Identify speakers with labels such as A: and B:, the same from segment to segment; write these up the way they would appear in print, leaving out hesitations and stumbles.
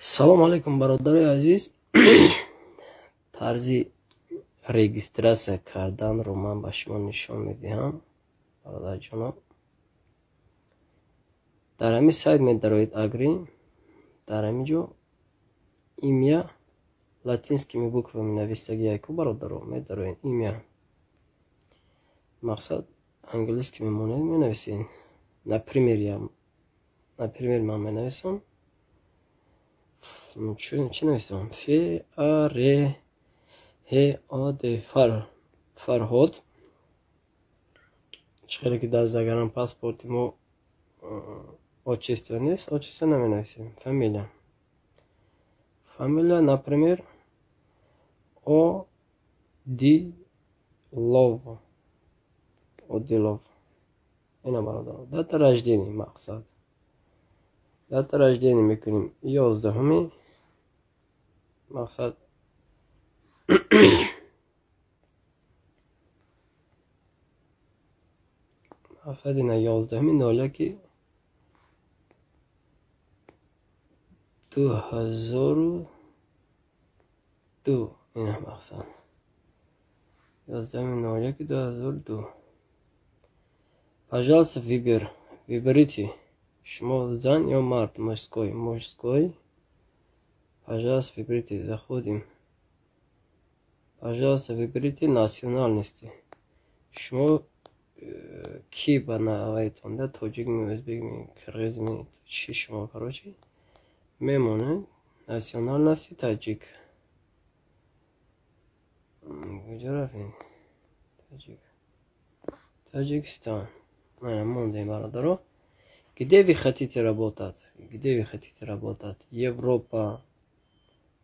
A: Салом алейкум, бародарои азиз. Тарзи регистрация карданро ман ба шумо нишон медиҳам, бародарҷоно. Дар ҳамин сайт медароед Агри, дар ҳамин ҷо имя латинскими буквами навистагӣ яку, бародаро, медароед имя. Мақсад английский мемонед, менависед. Например, я, например, ман менависам. Чӣ нависам? Ф А Р Ҳ О Д, Фар, Фарҳод. Чӣ хеле ки дар загранпаспорти мо отчество нест, отчество наменависем. Фамилия. Фамилия, например, О Ди Лов. Одилов. Ина, бародаро. Дата рождения, мақсад. Дата рождения мекунем 11-уми, мақсад, ина 11-ми 01-2002. Ина, мақсад, 11-ми 01-2002. Пожалуйста, выберите, шумо зан ё мард. Мужской, мужской. Пожалуйста, выберите. Заходим. Пожалуйста, выберите национальности. Шумо ки ба навайтон да, тоҷикми, ӯзбекми, қирғизми, чӣ шумо, короче, мемонед национальности таҷик. Куҷо рафтем? Таҷик, Таҷикистон. Мана, мондем, бародаро. Где вы хотите работать? Где вы хотите работать? Европа,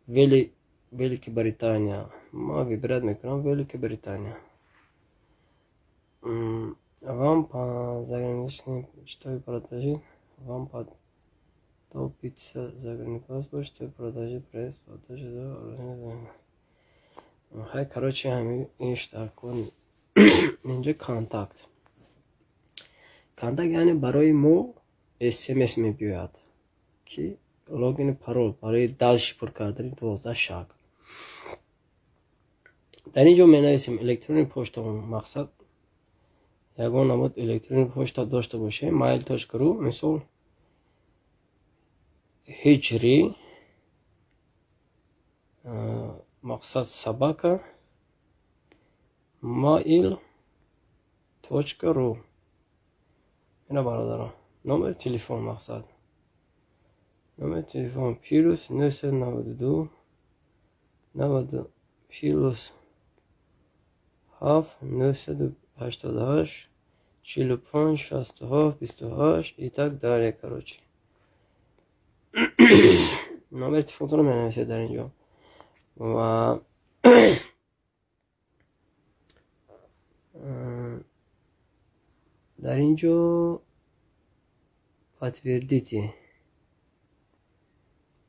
A: Великобритания. Ма выбирать мекунам Великобритания. Вам по заграничный, чтобы продолжить, вам понадобится загранпаспорт, чтобы продолжить проезд, продолжить. Хай, короче, ҳамин иштакун. Инҷа контакт. Контакт, яъне барои мо СМС мебиёяд, ки логин, парол барои дальше пур кардани 12 шаг. Дар ин ҷо менависем электронный почта. Мақсад, ягон намуд электронный почта дошта бошем, mail.ru, мисол, ҳиҷри, мақсад, @mail.ru. Ина, бародарон, номери телефон, мақсад, номери телефон +992 90 +7 988 45 67 28 и так далее. Короче, номери телефонтонро менависед дар ин ҷо ва дар ин ҷо подтвердите.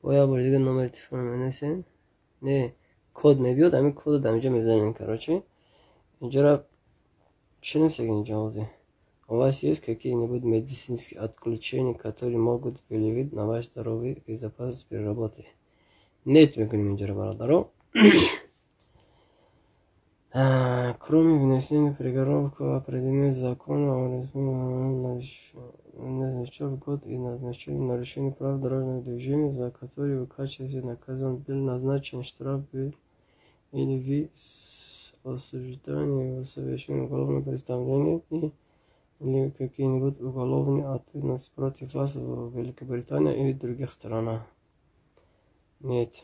A: Бо як бори дига номери телефонро менависем. Не, код мебиёд, ҳамин кодро дар инҷо мезанем. Короче, инҷора чӣ нависед? Инҷо ҳозир: у вас есть какие-нибудь медицинские отключения, которые могут влиять на ваше здоровье и безопасность при работе? Нет мекунем инҷоро, бародаро. Кроме внесения приговоров определенных законов назначен в год и назначение нарушения прав дорожного движения, за которые в качестве наказан был назначен штраф или вы осуждены в совершении уголовного преступления или какие-нибудь уголовные ответственности против вас в Великобритании или других странах? Нет.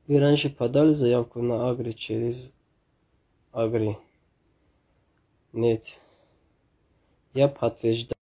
A: Вы раньше подали заявку на Агри через Агри? Нет. Я подтверждаю.